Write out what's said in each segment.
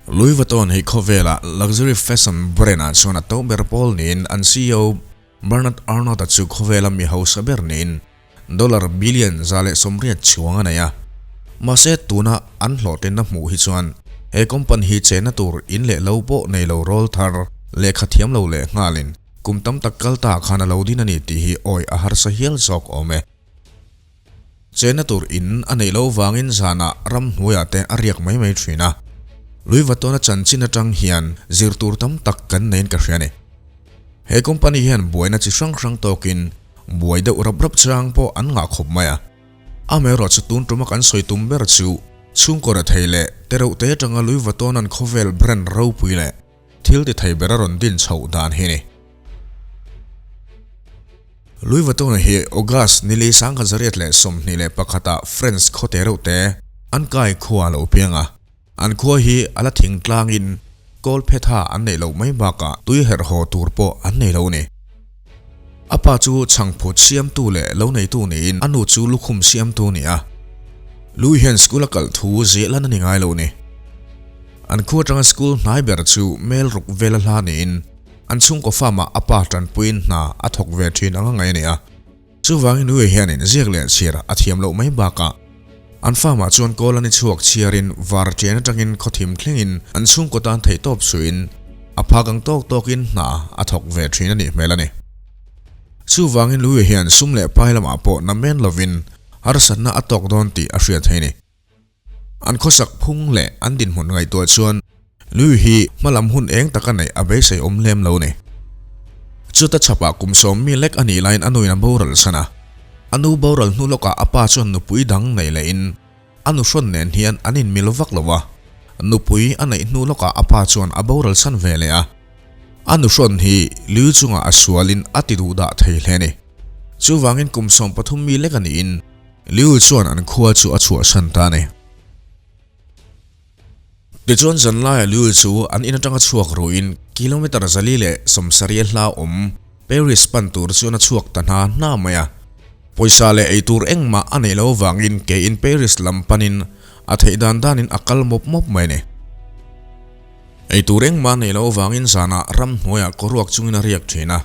Louis Vuitton hi khawvela luxury fashion brand ah chuan a to ber pawl niin an CEO Bernard Arnault-a chu khawvela mi hausa ber niin dollar billion 180 chuang a nei a. Mahse tuna an hlawhtlinna hmuh hi chuan he company hi chenna tur in leh lo pawh nei lo rawl thar lehkha thiam lo leh nghalin kum tam tak kal ta khan a lo din a ni tih hi awi a harsa hial zawk awm e. Chenna tur in a neih loh vangin zanah ramhnuaiah te a riak mai mai thin a. Louis Vuitton-a chanchin atang hian zir tur tam tak kan neiin ka hria a ni. He company hian buaina chi hrang hrang tawkin buai deuh rap rap chang pawh an ngah khawp mai a. Amaherawh chu tun tuma kan sawi tum ber chu chhungkaw rethei leh tereuhte atanga Louis Vuitton-a'n khawvel brand ropui leh Thil ti thei ber a rawn din chhoh dan hi ni. Louis Vuitton hi August nili 1921 ah French khawte reuh te an kai khua a lo piang a. An khua hi a la thing tlangin kawl phetha an neih loh mai bakah tui herh haw tur pawh an nei lo a ni. A pa chu chhangphut siamtu leh lo neitu niin a nu chu lukhum siamtu a ni a. Louis hian school a kalh thu ziah lan a ni ngai lo a ni. An khu atanga school hnai ber chu mel ruk vel a hla niin an chhungkaw farm-ah a pa tanpuiin hna a thawk ve thin anga ngaih a ni a. Chuvangin Louis hianin ziak leh chhiar a thiam loh mai bakah an farm-ah chuan kawl a ni chhuak chhiarin var chen atangin khawthim thlengin an chhungkaw tan theihtawp suiin a phak ang tawk tawkin hna a thawk ve thin a nih hmel a ni. Chuvangin Louis hian sum leh pai lamah pawh namen lovin harsatna a tawk dawn tih a hriat thei a ni. An khawsak phung leh an dinhmun ngaihtuah chuan Lui hi hmalam hun eng taka neih a beisei awm lem lo ni. Chuta chhapah kum 10 mi lek a nih laiin a nuin a boral san a. A nu boral hnu lawkah a pa chuan nupui dang nei lehin a nuhrawn nen hian an inmil vak lo a. Nupui a neih hnu lawkah a pa chuan a boral san ve leh a. A nuhrawn hi Lui chungah a sualin a ti duhdah thei hle ni. Chuvangin kum 13 mi lek a niin Liu chuan an khua chu a chhuahsan ta a ni. Tichuan zanlaiah Liu chu an in atanga chhuak ruhin kilometre 470 hla awm Paris pan tur chuan a chhuak ta hna hna mai a. Pawisa leh eitur engmah a neih loh avangin kein Paris lam panin a theih dan danin a kal mawp mawp mai a ni. Eitur engmah a neih loh avangin zanah ramhnuaiah kawruak chungin a riak thin a.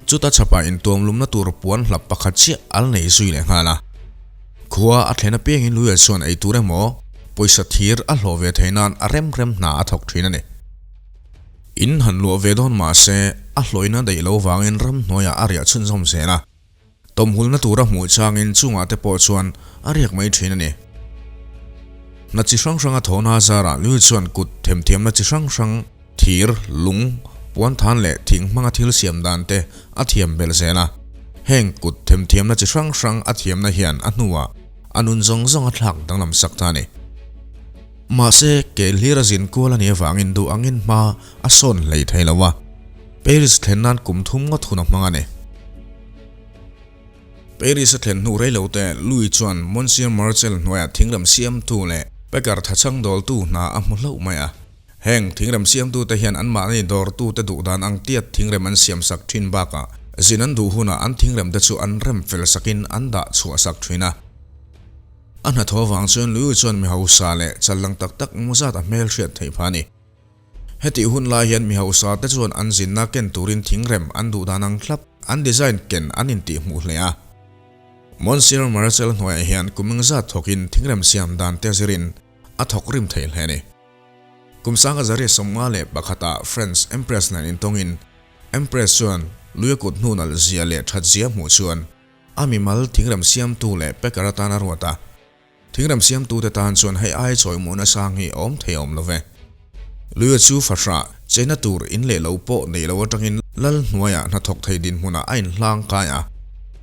Chuta chhapah intuamlumna tur puan hlap pakhat chiah al nei zui leh nghal a. Khua a thlen apiangin Luia chuan ei tur emaw pawisa thir a hlawh ve theih nan a rem rem hna a thawk thin a ni. In han luah ve dawn mah se a hlawina daih lo vangin ramhnuaiah a riah chhunzawm zel a. Tawmhulna tura hmuh changin chungah te pawh chuan a riak mai thin a ni. Hna chi hrang hranga thawhna zarah Lui chuan kut themthiamna chi hrang hrang, thir, lung, puanthan leh thing hmanga thil siam dan te a thiam belh zel a. Heng kut themthiamna chi hrang hrang a thiamna hian a hnuah a nun zawng zawng a thlak danglam sak ta a ni. Mahse, ke hlir a zin kual a nih avangin duh angin hma a sawn hlei thei lo a. Paris thlen nan kum thum ngawt hun a hmang a ni. Paris a thlen hnu rei lo te Louis chuan Monsieur Marcel hnuaia thingrem siamtu leh Packer thachang dawltu hna a hmu hlauh mai a. Heng thingrem siamtute hian anmahni dawrtute duh dan ang tiat thingrem an siamsak thin bakah zin an duh hunah an thingrem te chu an rem fel sakin an dah chhuahsak thin a. A hnathawh avang chuan Louis chuan mi hausa leh challang tak tak ngawzat a hmelhriat theih phah a ni. Hetih hun lai hian mi hausa te chuan an zinna ken turin thingrem an duh dan ang thlap, an design ken an intih hmuh hle a. Monsieur Marcel hnuaiah hian kum engzat thawkin thingrem siam dan te zirin a thawk rim thei hle a ni. Kum 1951 ah French Empress nen intawngin Empress chuan lui a kut hnu nalh zia leh that zia hmuh chuan a mimal thingrem siamtu leh packer atan a ruat a. Thingram siamtute tan chuan hei ai chawimuhna sang hi a awm thei awm lo ve. Luia chu fahrah cheina tur in leh lo pawh nei lo atangin lal hnuaiah hnathawk thei dinhmunah a inhlang kai a,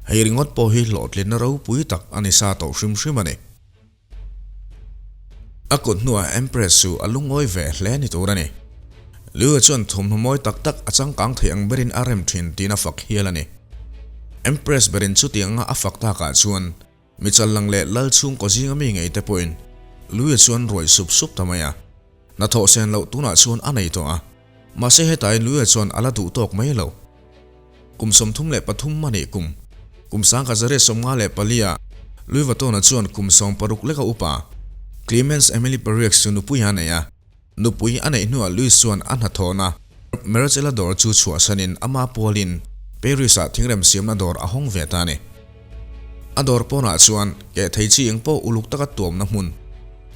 hei ringawt pawh hi hlawhtlinna ropui tak a ni sa tawh hrim hrim a ni. A kut hnuah Empress chu a lungawi ve hle ni tur a ni. Luia chuan thawmhnaw mawi tak tak a changkang thei ang berin a rem thin tiin a fak hial a ni. Empress berin chutianga a fak takah chuan Mi challang leh lal chhungkaw zinga mi ngei te pawhin Luia chuan ruai sup sup ta mai a. Hnathawh sen loh tunah chuan a nei tawh a. Mahse hetain Luia chuan a la duh tawk mai lo. Kum 33 a nih kum, kum 1954 ah Louis Vuitton-a chuan kum 60 leka upa Clemence Emily Perrier chu nupui a nei a. Nupui a neih hnuah Louis chuan a hnathawhna Marcella dawr chu chhuahsanin ama pualin Paris-ah thingrem siamna dawr a hawng ve ta a ni. A dawr pawnah chuan keh thei chi eng pawh uluk taka tuamna hmun,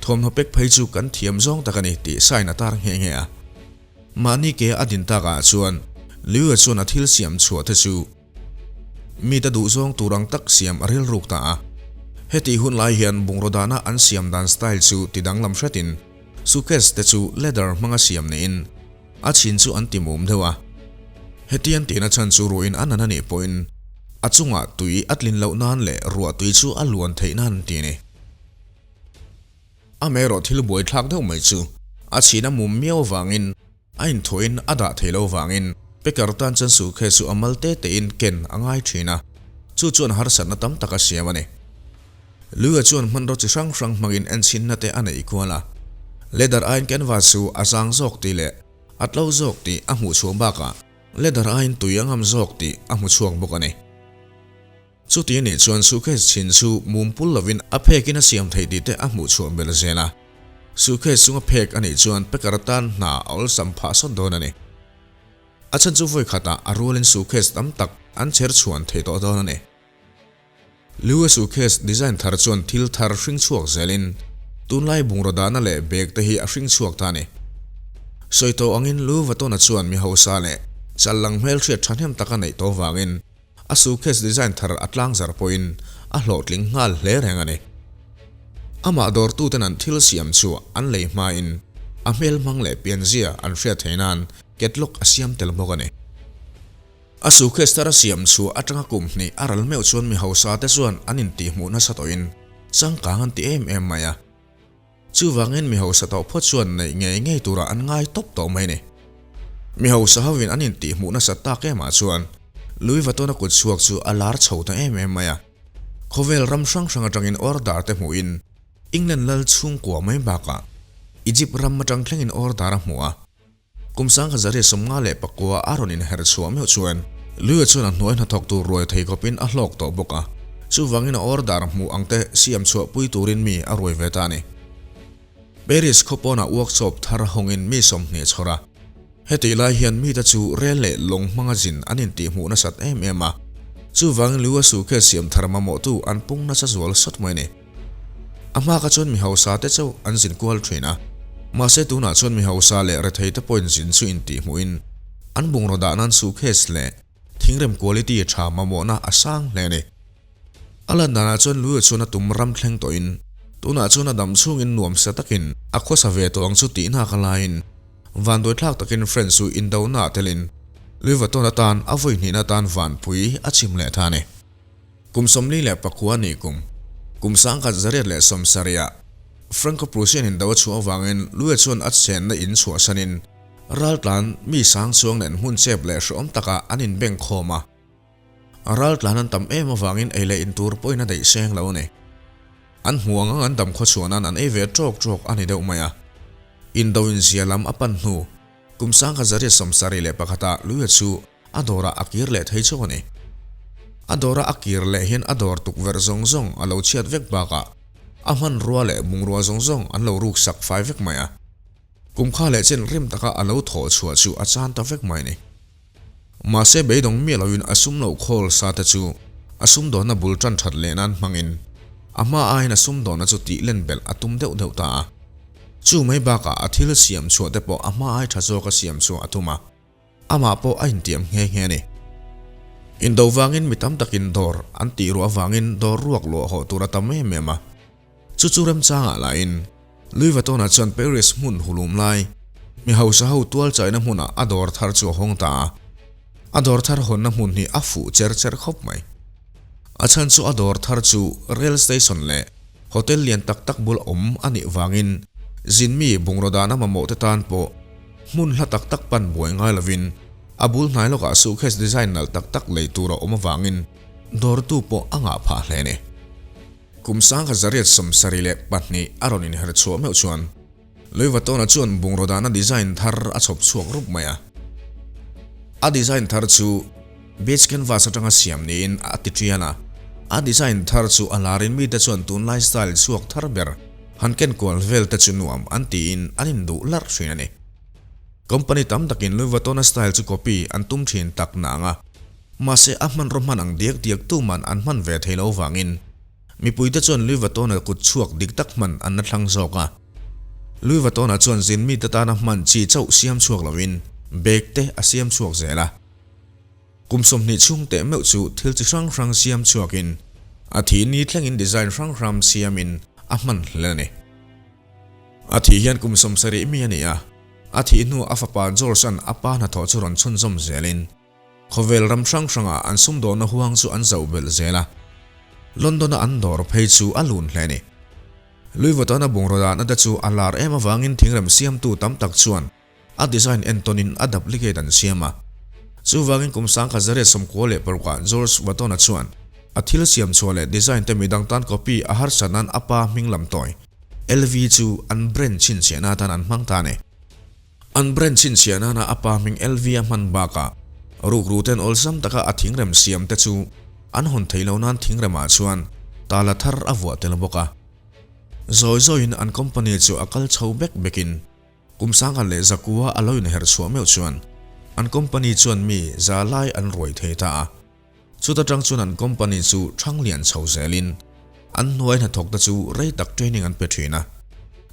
thawmhnaw pek phei chu kan thiam zawng tak a ni tih sign a tar nghe nghe a. Mahni ke a din takah chuan Liu-a chuan a thil siam chhuah te chu mite duhzawng tur ang tak siam a rilruk ta a. Hetih hun lai hian bungraw dahna an siam dan style chu ti danglam hretin suitcase te chu leather hmanga siam niin a chhin chu an ti mum deuh a. Hetiang tihna chhan chu ruahin a nan a nih pawhin a chungah tui a tlin loh nan leh ruah tui chu a luan theih nan ti a ni. Amaherawh thil buaithlak deuh mai chu a chhin a mum miau avangin a inthuahin a dah thei lo vangin Peker tan chuan sukhe chu a mal te tein ken a ngai thin a, chu chuan harsatna tam tak a siam a ni. Luia chuan hmanraw chi hrang hrang hmangin enchhinna te a neih kual a, leather aiin canvas chu a zang zawk tih leh a tlo zawk tih a hmuh chhuah bakah leather aiin tui a ngam zawk tih a hmu chhuak bawk a ni. Chuti anih chuan suitcase chhin chu mum pul lovin a phekin a siam theih tih te a hmuh chhuah bel zel a. Suitcase chunga phek anih chuan packer atan hna a awlsam phah sawt dawn a ni. A chhan chu vawi khatah a rualin suitcase tam tak an chher chhuan thei tawh dawn a ni. Liu-a suitcase design thar chuan thil thar hring chhuak zelin tunlai bungraw dahna leh bag te hi a hring chhuak ta a ni. Sawi tawh angin Louis Vuitton-a chuan mi hausa leh challang hmelhriat thahnem tak a neih tawh vangin A suitcase design thar a tlang zar pawhin a hlawhtling nghal hle reng a ni. Amah dawrtuten an thil siam chu an lei hmain a hmel hmang leh pianzia an hriat theih nan catalog a siam tel bawk a ni. A suitcase thar a siam chu atanga kum hnih a ral meuh chuan mi hausa te chuan an intihhmuh nasa tawhin changkang an ti em em mai a. Chuvangin mi hausa tawh phawt chuan neih ngei ngei turah an ngai tawp tawh mai ni. Mi hausa hovin an intihhmuh nasat tak emah chuan Louis Vuitton-a kut chhuak chu a lar chho ta em em mai a. Khawvel ram hrang hrang atangin order te hmuhin England lal chhungkua mai bakah Egypt ram atang thlengin order a hmu a. Kum 1959 a rawn inher chhuah meuh chuan Liu chuan a hnuai hnathawk tur ruai thei khawpin a hlawk tawh bawk a, chuvangin a order hmuh ang te siam chhuah pui turin mi a ruai ve ta a ni. Paris khaw pawnah workshop thar hawngin mi 20 chhawr a, hetih lai hian mite chu rel leh lawng hmanga zin an intihhmuh nasat em em a, chuvangin Liu-a suitcase siam thar mamawhtu an pung nasa zual sawt mai a ni. A hma kha chuan mi hausa te chauh an zin kual thin a, mahse tunah chuan mi hausa leh rethei te pawhin zin chu intihhmuhin an bungraw dah nan suitcase leh thingrem quality tha mamawhna a sang hle a ni. A lan danah chuan Luia chuan a tum ram thleng tawhin tunah chuan a dam chhungin nuamsa takin a khawsa ve tawh ang chu tihnak a laiin vanduai thlak takin French chu indona ah telin Louis Vuitton atan a vawi hnihna atan vanpui a chim leh ta a ni. Kum 49 nih kum, kum 1970-ah Franco-Prussian in do a chhuah avangin Louis chuan a chenna in chhuahsanin raltlan mi sang chuang nen hmun chep leh hrehawm takah an inbeng khawm a. Raltlan an tam em avangin ei leh in tur pawhin a daih seng lo a ni. An hmu ang ang an dam khawchhuah nan an ei ve ṭawk ṭawk a ni deuh mai a. Indo inzia lam a pan hnu kum 1971-ah Louis chu A dawrah a kir leh thei chauh a ni. A dawra a kir leh hian a dawr tukverh zawng zawng a lo chhiat vek bakah a hmanrua leh bungrua zawng zawng an lo ruk sak fai vek mai a. Kum kha leh chen rim taka a lo thawh chhuah chu a chan ta vek mai a ni. Mahse beidawng miah loin a sum loh khawl sa te chu a sumdawnna bul tan that leh nan hmangin a hma aiin a sumdawnna chu tih len belh a tum deuh deuh ta a. Chu mai bakah a thil siam chhuah te pawh a hma ai tha zawka siam chhuah a tum a. Amah pawh a intiam nghe nghe a ni. Indo vangin mi tam takin dawr an tih ruah avangin dawr ruak luah haw tur a tam em em a. Chu chu remchangah lahin Louis Vuitton-a chuan Paris hmun hulum lai mi hausa ho tual chaina hmunah a dawr thar chu a hawng ta a. A dawr thar hawnna hmun hi a fuh cher cher khawp mai. A chhan chu a dawr thar chu rail station leh hotel lian tak tak bul awm a nih vangin zinmi bungraw dahna mamawh te tan pawh Hmun hla tak tak pan buai ngai lovin a bul hnai lawkah suitcase design nalh tak tak lei tur a awm avangin dawrtu pawh a ngah phah hle a ni. Kum 1972 a rawn inher chhuah meuh chuan Louis Vuitton-a chuan bungraw dahna design thar a chhawp chhuak rup mai a. A design thar chu beach canvas atanga siam niin a ti tian a. A design thar chu a larin mite chuan tunlai style chhuak thar ber. Han ken kual vel te chu nuam an tiin an induh larh thin a ni. Company tam takin Louis Vuitton-a style chu copy an tum thin tak nang a, mahse a hmanraw hman ang diak diak tuman an hman ve thei lo vangin mipuite chuan Louis Vuitton-a kut chhuak dik tak hman an la thlang zawk a. Louis Vuitton-a chuan zin mite tana hman chi chauh siam chhuak lovin bag te a siam chhuak zel a. Kum 20 chhung teh meuh chu thil chi hrang hrang siam chhuakin a thi ni thlengin design hrang hrang siamin a hman hle a ni. A thih hian kum 70 mi a ni a, a thih hnuah a fapa George-a'n a pa hnathawh chu rawn chhunzawm zelin khawvel ram hrang hrangah an sumdawnna huang chu an zoh belh zel a, London-a an dawr phei chu a lun hle a ni. Louis Vuitton-a bungraw dahna te chu a lar em avangin thingrem siamtu tam tak chuan A design entawnin a duplicate an siam a. Chuvangin kum 1996ah George Vuitton-a chuan a thil siam chhuah leh design te midang tan copy a harsat nan a pa hming lam tawi LV chu an brand chhinchhiahna atan an hmang ta a ni. An brand chhinchhiah nana a pa hming LV a hman bakah rukru ten awlsam taka a thingrem siam te chu an hawn theih loh nan thingremah chuan tala thar a vuah tel bawk a. Zawi zawiin an company chu a kal chho bek bekin Kum 1900 a lo inherh chhuah meuh chuan an company chuan mi za lai an ruai thei ta a. Chuta tang chuan an company chu thang lian chho zelin an hnuai hnathawk te chu rei tak training an pe thin a.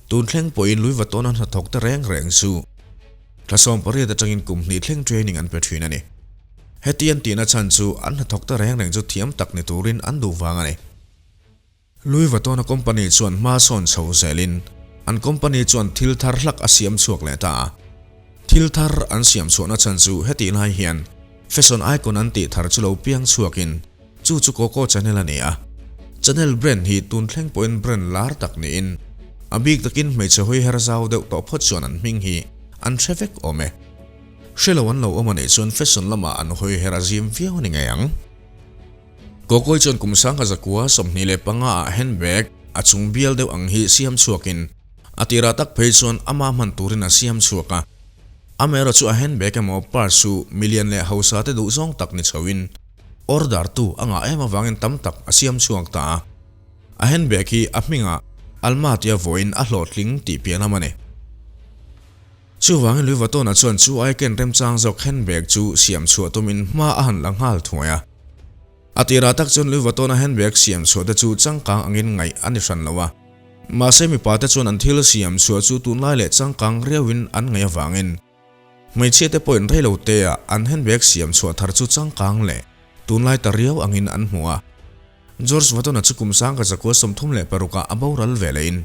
Tun thleng pawhin Louis Vuitton-a hnathawk te reng reng chu thla 18 atangin kum hnih thleng training an pe thin a ni. Heti an tihna chhan chu an hnathawk te reng reng chu thiam tak ni turin an duh vang a ni. Louis Vuitton-a company chuan hma sawn chho zelin an company chuan thil thar hlak a siam chhuak leh ta a. Thil thar an siam chhuahna chhan chu hetih lai hian fashion icon an tih thar chu lo piang chhuakin chu chu Coco Chanel a ni a. Chanel brand hi tun thleng pawhin brand lar tak niin a bik takin hmeichhe hawi her zau deuh tawh phawt chuan an hming hi an hre vek awm e. Hre lo an lo awm a nih chuan fashion lamah an hawi her a zim viau a ni ngei ang. Kokoi chuan kum 1925 ah handbag a chung bial deuh ang hi siam chhuakin a tirah tak phei chuan ama hman turin a siam chhuak a. Amaherawh chu a handbag emaw purse chu milian leh hausa te duh zawng tak ni chhoin order tu a ngah em avangin tam tak a siam chhuak ta a. A handbag hi a hmingah Alma tia vawiin a hlawhtling tih piah lam a ni. Chuvangin Louis Vuitton-a chuan chu ai ken remchang zawk handbag chu siam chhuah tumin hma a han la nghal thuai a. A tirah tak chuan Louis Vuitton-a handbag siam chhuah te chu changkang angin ngaih a ni hran lo a. Mahse mipa te chuan an thil siam chhuah chu tunlai leh changkang riauin an ngaih avangin hmeichhia te pawhin reilo te-ah an handbag siam chhuah thar chu changkang leh tunlai ta riau angin an hmu a. George Vuitton-a chu kum 1936-ah a boral ve lehin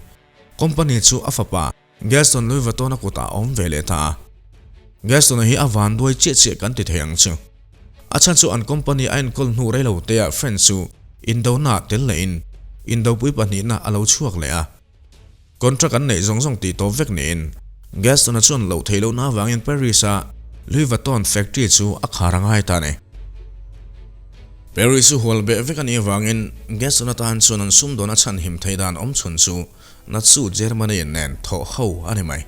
company chu a fapa Gaston Louis Vuitton-a kutah a awm ve leh ta a. Gaston-a hi a van duai chiah chiah kan ti thei ang chu. A chhan chu an company a enkawl hnu rei lo teah French chu indona ah tel lehin indopui pahnihna a lo chhuak leh a. Contract an neih zawng zawng tih tawp vek niin Gaston-a chuan loh theih lohna avangin Paris-a Louis Vuitton factory chu a khar a ngai ta a ni. Paris chu hual beh vek a nih avangin Gaston-a tan chuan an sumdawn a chhanhim theih dan awmchhun chu Natsu Germany nen thawh ho a ni mai.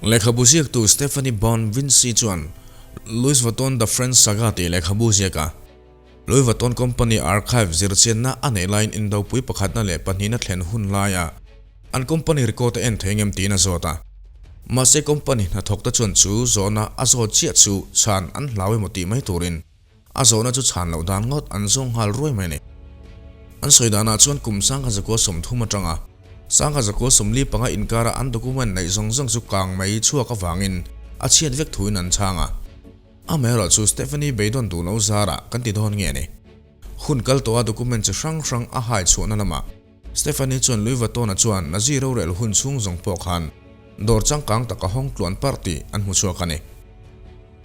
Lehkhabu ziaktu Stephanie Bon Vinci chuan Louis Vuitton The French Saga tih lehkhabu ziak a, Louis Vuitton Company archive zirchianna a neih laiin indopui pakhatna leh pahnihna thlen hun laia an company record a en thei ngem tiin a zawt a. Mahse company hnathawkte chuan chu zawhna a zawt chiah chu chhan an hlau emaw tih mai turin A zawhna chu chhan loh dan ngawt an zawng nghal ruai mai a ni. An sawi danah chuan kum 1930 atanga 1945 inkara an document neih zawng zawng chu kang mai chhuak avangin a chhiat vek thuin an chhang a. Amaherawh chu Stephanie beidawn duh lo zarah kan ti dawn nge ni. Hun kal tawha document chi hrang hrang a hai chhuahna lamah Stephanie chuan Louis Vuitton-a chuan Nazi rorel hun chhung zawng pawh khan dawr changkang taka hawng tluan parh tih an hmu chhuak a ni.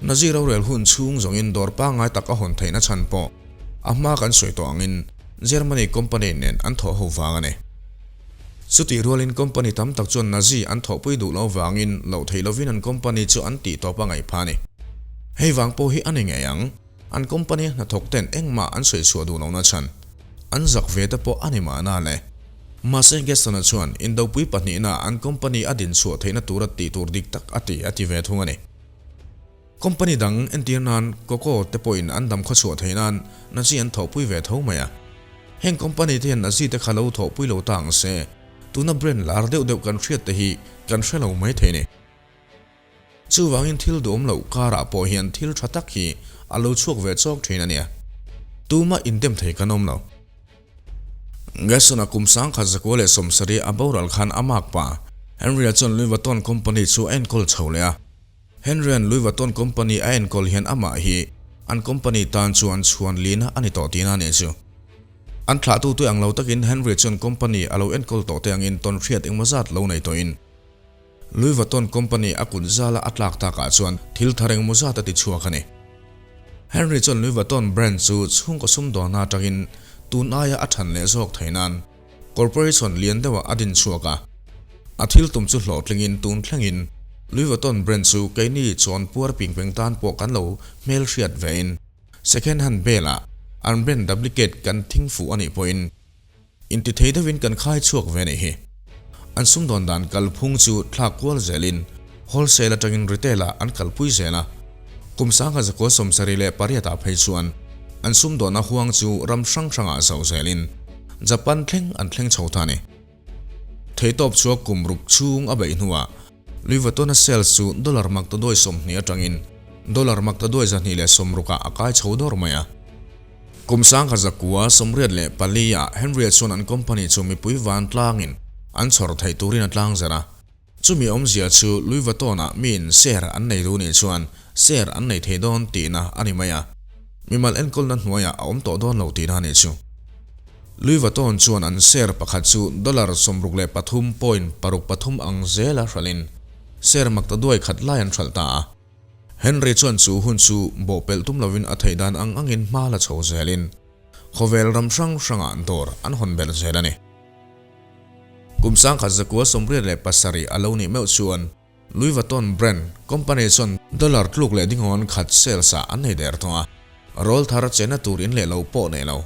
Nazi rorel hun chhung zawngin dawr pangngai tak a hawn theihna chhan pawh a hma kan sawi tawh angin Germany company nen an thawh ho vang a ni. Chutih rualin company tam tak chuan Nazi an thawhpui duh lo vangin loh theih lovin an company chu an tih tawp a ngaih phah a ni. Hei vang pawh hi a ni ngei ang. An company hnathawk ten engmah an sawi chhuah duh lohna chhan an zak ve te pawh a ni mahna le. Mahse Gaston-a chuan indopui pahnihna an company a din chhuah theihna tura tih tur dik tak a ti a ti ve thung a ni. Company dang entir nan Coco te pawhin an dam khawchhuah theih nan Nazi an thawhpui ve tho mai a. Heng company te hian Nazi te kha lo thawhpui lo ta ang se. Tuna brand lar deuh deuh kan hriat te hi kan hre lo mai thei ni. Chuvangin thil duhawm loh karah pawh hian thil tha tak hi a lo chhuak ve chawk thin a nia. Tumah indem thei kan awm lo. Gaston-a kum 1970 a boral khan a mak pa Henry-a chuan Louis Vuitton company chu a enkawl chho leh a. Henry-a'n Louis Vuitton company a enkawl hian amah hi an company tan chuan chhuan lina a ni tawh tihna a nih chu. An thlahtute ang lo takin Henry chuan company a lo enkawl tawh te angin tawn hriat engmaw zat lo nei tawhin Louis Vuitton company a kut zala a tlak takah chuan thil thar engmaw zat a ti chhuak a ni. Henry chuan Louis Vuitton brand chu chhungkaw sumdawnna atangin tun aia a than leh zawk thei nan corporation lian deuhah a din chhuak a. A thil tum chu hlawhtlingin tun thlengin Louis Vuitton brand chu keini chawn puar pingpeng tan pawh kan lo hmelhriat vein Second hand bel-ah an brand duplicate kan thing fuh a nih pawhin intithei deuhin kan khai chhuak ve a nih hi. An sumdawn dan kalphung chu thlak kual zelin wholesale atangin retail-ah an kalpui zel a. Kum 1978 ah phei chuan an sumdawnna huang chu ram hrang hrangah zauh zelin Japan thleng an thleng chho ta a ni. Theitawp chu a kum ruk chhung a beih hnuah Louis Vuitton-a sales chu dollar mak ta duai 20 atangin dollar mak ta duai 260 ah a kai chho dawr mai a. Kum 1984 ah Henry-a chuan an company chu mipui vantlangin an chhawr theih turin a tlang zer a. Chumi awmzia chu Louis Vuitton-ah miin share an nei duh nih chuan share an nei thei dawn tihna a ni mai a. Mimal enkawlna hnuaiah a awm tawh dawn lo tihna a nih chu. Louis Vuitton chuan an share pakhat chu dollar 63 point paruk pathum ang zela hralhin share mak ta duai khat lai an hralh ta a. Henry chuan chu hun chu bawhpelh tum lovin a theih dan ang angin hma la chho zelin khawvel ram hrang hrangah dawr an hawn belh zel a ni. Kum 1987 a lo nih meuh chuan Louis Vuitton brand company chuan dollar tluk leh dingawn khat sales ah an nei der thung a, roll thar chena tur in leh lo pawh nei lo.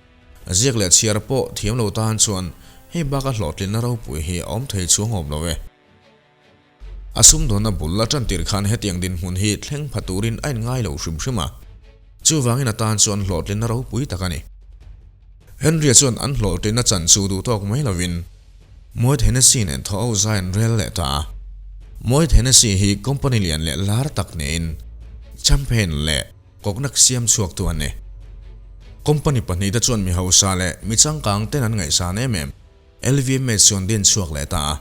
Ziak leh chhiar pawh thiam lo tan chuan hei baka hlawhtlinna ropui hi a awm thei chuang awm lo e. A sumdawnna bul a tan tir khan hetiang dinhmun hi thleng pha turin a inngai lo hrim hrim a, chuvangin a tan chuan hlawhtlinna ropui tak a ni. Henry-a chuan an hlawhtlinna chan chu duh tawk mai lovin Moet Hennessy nen thaw ho zai an rel leh ta a. Moet Hennessy hi company lian leh lar tak niin champagne leh cognac siam chhuak tu an ni. Company pahnih te chuan mi hausa leh mi changkang ten an ngaihsan em em LVMH chu an din chhuak leh ta a.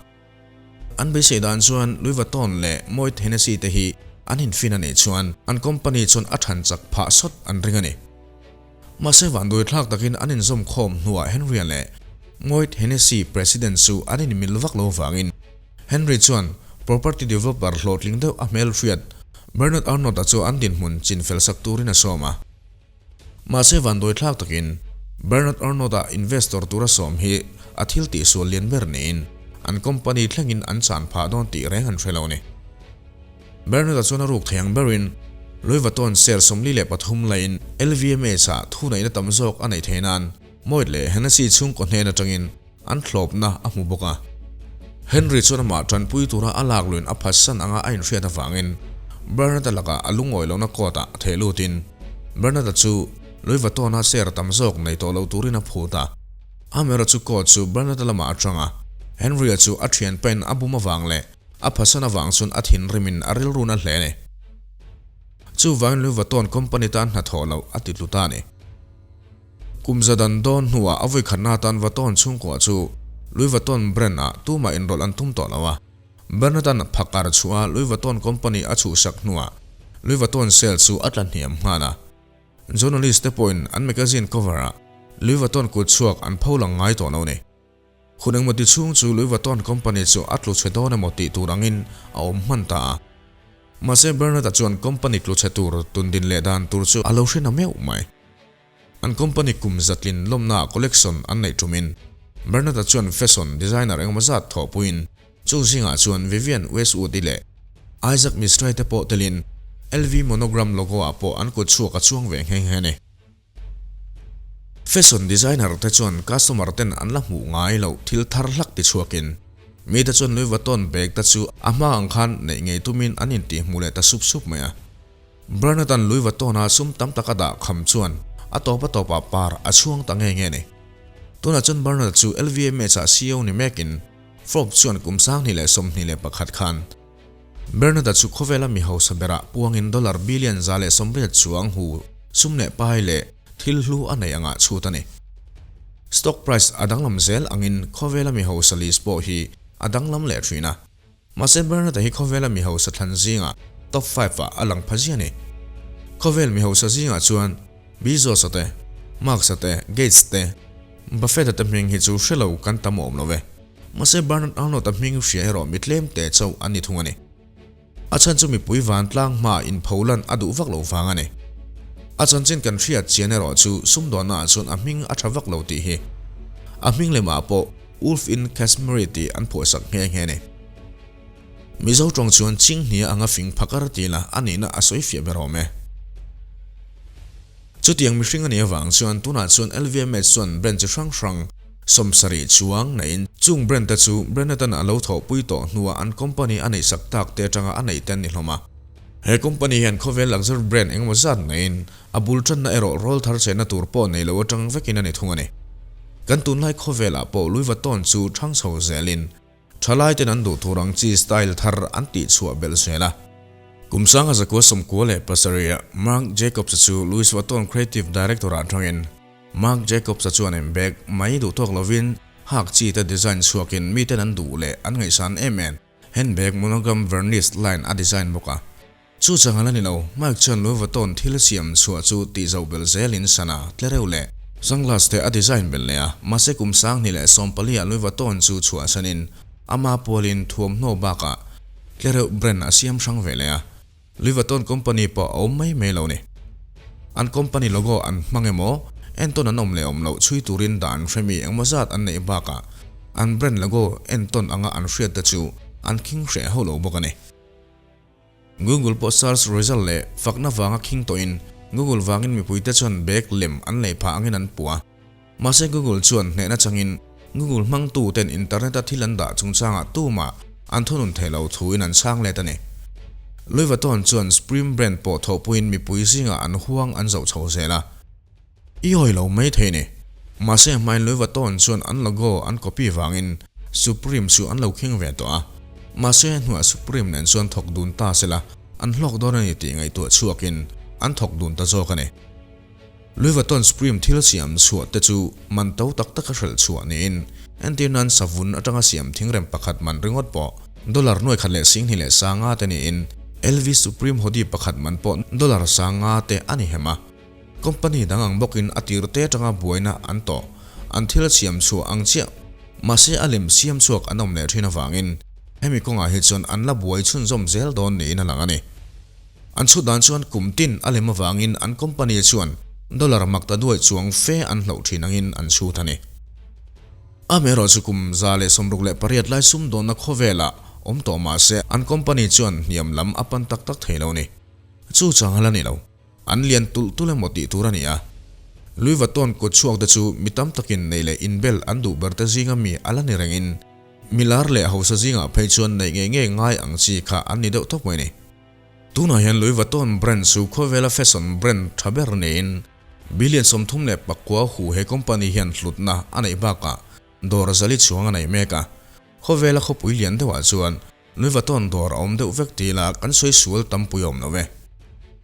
An beisei dan chuan Louis Vuitton leh Moet Hennessy te hi an infin a nih chuan an company chuan a than chak phah sawt an ring a ni. Mahse vanduai thlak takin an inzawm khawm hnuah Henry-a leh Moet Hennessy President chu an inmil vak lo vangin Henry chuan property developer hlawhtling deuh a hmelhriat Bernard Arnault-a chu an dinhmun chinfel sak turin a sawm a. Mahse vanduai thlak takin Bernard Arnault-a investor tura sawm hi a thil tihsual lian ber niin an company thlengin an chan phah dawn tih reng an hre lo a ni. Bernard-a chuan a ruk thei ang berin Louis Vuitton share 43 laiin LVMH-ah thuneihna tam zawk a neih theih nan Moet leh Hennessy chhungkaw hnen atangin an thlawpna a hmu bawk a. Henry chuan amah tanpui tura a lak luin a phatsan anga a inhriat avangin Bernard-a lakah a lungawi lohna court-ah theh lutin Bernard-a chu Louis Vuitton-a share tam zawk nei tawh lo turin a phut a. Amaherawhchu chu court chu Bernard-a lamah a tang a, Henry-a chu a thianpain a bum avang leh A phasan avang chuan a thinrimin a rilrun a hle a ni. Chuvangin Louis Vuitton company tan hnathawh loh a ti tlu ta a ni. Kum za dan dawn hnuah a vawikhatna atan Vuitton chhungkua chu Louis Vuitton brand ah tumah inrawlh an tum tawh lo a. Bernard-a'n phakar chhuah a Louis Vuitton company a chhuhsak hnuah Louis Vuitton sale chu a tla hniam nghal a. Journalist te pawhin an magazine cover ah Louis Vuitton kut chhuak an pho lang ngai tawh lo a ni. Hun engmaw ti chhung chu Louis Vuitton company chu a tlu chhe dawn emaw tih tur angin a awm hman ta a. Mahse Bernard-a chuan company tlu chhe tur tun din leh dan tur chu a lo hre na meuh mai. An company kum zatlin lawmnaah collection an neih tumin Bernard-a chuan fashion designer engemaw zat thawhpuiin chung zingah chuan Vivienne Westwood-i leh Isaac Mizrahi te pawh telin LV monogram logo-ah pawh an kut chhuak a chuang ve nghe nghe a ni. Fashion designer te chuan customer ten an la hmuh ngai loh thil thar hlak ti chhuakin mite chuan Louis Vuitton bag te chu a hma ang khan neih ngei tumin an intih hmuh leh ta sup sup mai a. Bernard-a'n Louis Vuitton-a sum tam tak a dah kham chuan a tawp a tawpah par a chhuang ta nge nge a ni. Tunah chuan Bernard chu LVMH-ah CEO ni mekin. Forbes chuan kum 2021 khan Bernard-a chu khawvela mi hausa berah puangin dollar billion 180 chuang hu sum leh pai leh thil hlu a nei angah chhut a ni. Stock price a danglam zel angin khawvela mi hausa list pawh hi a danglam leh thin a. Mahse Bernard-a hi khawvela mi hausa thlan zingah top five ah a lang pha zia a ni. Khawvel mi hausa zingah chuan Bezos-a te, Marks-a te, Gates te, Buffett-a te hming hi chu hre lo kan tam awm lo ve. Mahse Bernard Arnault-a hming hria erawh mi tlem te chauh an ni thung a ni. A chhan chu mipui vantlang hmaa inpholan a duh vak lo vang a ni. A chanchin kan hriat chian erawh chu sumdawnna ah chuan a hming a tha vak lo tih hi. A hming lemah pawh Wolf in Kashmiri tih an phuahsak nghe nghe a ni. Mizo tawng chuan Chinghnia anga fing phakar tih lah a nihna a sawi fiah ber awm e. Chutiang mihring a nih avang chuan tunah chuan LVMH chuan brand chi hrang hrang 70 chuang neiin chung brand te chu brand atan a lo thawhpui tawh hnuah an company a neihsak tak te atanga a neih te an ni hlawm a. He company hian khawvel luxury brand engemaw zat neiin a bul tanna erawh rawl thar chenna tur pawh nei lo atang vekin a ni thung a ni. Kan tunlai khawvelah pawh Louis Vuitton chu thang chho zelin Thalai ten an duh tur ang chi style thar an tih chhuah belh zel a. Kum sanga zakua 97 ah Marc Jacobs-a chu Louis Vuitton Creative Director ah tangin Marc Jacobs-a chuan in bag mai duh tawk lovin hak chi te design chhuakin miten an duh leh an ngaihsan em em handbag monogram vernis line a design bawk a. Chu chang ala ni lo, Mike chuan Louis Vuitton thil siam chhuah chu tih zoh belh zelin sana tlereuh leh sunglass te a design belh leh a, mahse kum 2014 ah Louis Vuitton chu chhuah sanin ama pualin thuamhnaw bakah tlereuh brand a siam hrang ve leh a, Louis Vuitton company pawh a awm mai mai lo ni. An company logo an hmang emaw, entawn an awm leh awm loh chhui turin dan hremi engmaw zat an neih bakah an brand logo entawn anga an hriat te chu an khing hreh ho lo bawk a ni. Google pawh search result leh fakna vanga khing tawhin Google vangin mipuite chuan bag lem an lei phah angin an puh a. Mahse Google chuan hnehna changin Google hmangtu ten internet-a thil an dah chungchangah tumah an thunun theih lo thuin an chhang let a ni. Louis Vuitton chuan Supreme brand pawh thawhpuiin mipui zingah an huang an zoh chho zel a. I hawi lo mai thei ni. Mahse hmain Louis Vuitton chuan an logo an copy vangin Supreme chu an lo kheng ve tawh a. Mahse hnuah Supreme nen chuan thawk dun ta sela an hlawk dawn a ni tih ngaihtuah chhuakin an thawk dun ta zawk a ni. Louis Vuitton Supreme thil siam chhuah te chu man to tak taka hrelh chhuah niin entir nan savun atanga siam thingrem pakhat man ringawt pawh dollar nuai khat leh singhnih leh sanga te niin LV Supreme hoodie pakhat man pawh dollar sanga te a ni hem a. Company dang ang bawkin a tir te atanga buaina an tawh. An thil siam chhuah ang chiah. Mahse a lem siam chhuak an awm leh thin avangin hemi kawngah hi chuan an la buai chhunzawm zel dawn niin a lang a ni. An chhut dan chuan kum tin a lem avangin an company chuan dollar mak ta duai chuang fe an hloh thin angin an chhut a ni. Amaherawh chu kum 168 lai sumdawnna khawvelah awm tawh mahse an company chuan hniam lam a pan tak tak thei lo a ni. Chu chang a la ni lo. An lian tulh tulh emaw tih tur a ni a. Louis Vuitton kut chhuak te chu mi tam takin nei leh inbel an duh ber te zinga mi a la ni rengin mi lar leh hausa zingah phei chuan neih ngei ngei ngai ang chi kha an ni deuh tawp mai ni. Tunah hian Louis Vuitton brand chu khawvela fashion brand tha ber niin billion 39 hu he company hian hlutna a neih bakah dawr zali chuang a nei mek a. Khawvela khawpui lian deuhah chuan Louis Vuitton dawr a awm deuh vek tih lah kan sawi sual tampui awm lo ve.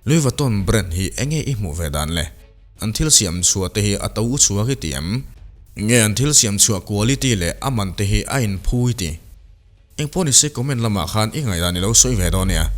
Louis Vuitton brand hi enge i hmuh ve dan le? An thil siam chhuah te hi a to u chhuak i ti em? Nge an thil siam chhuah quality leh a man te hi a inphu i ti? Engpawh ni se comment lamah khan i ngaihdan i lo sawi ve dawn nia.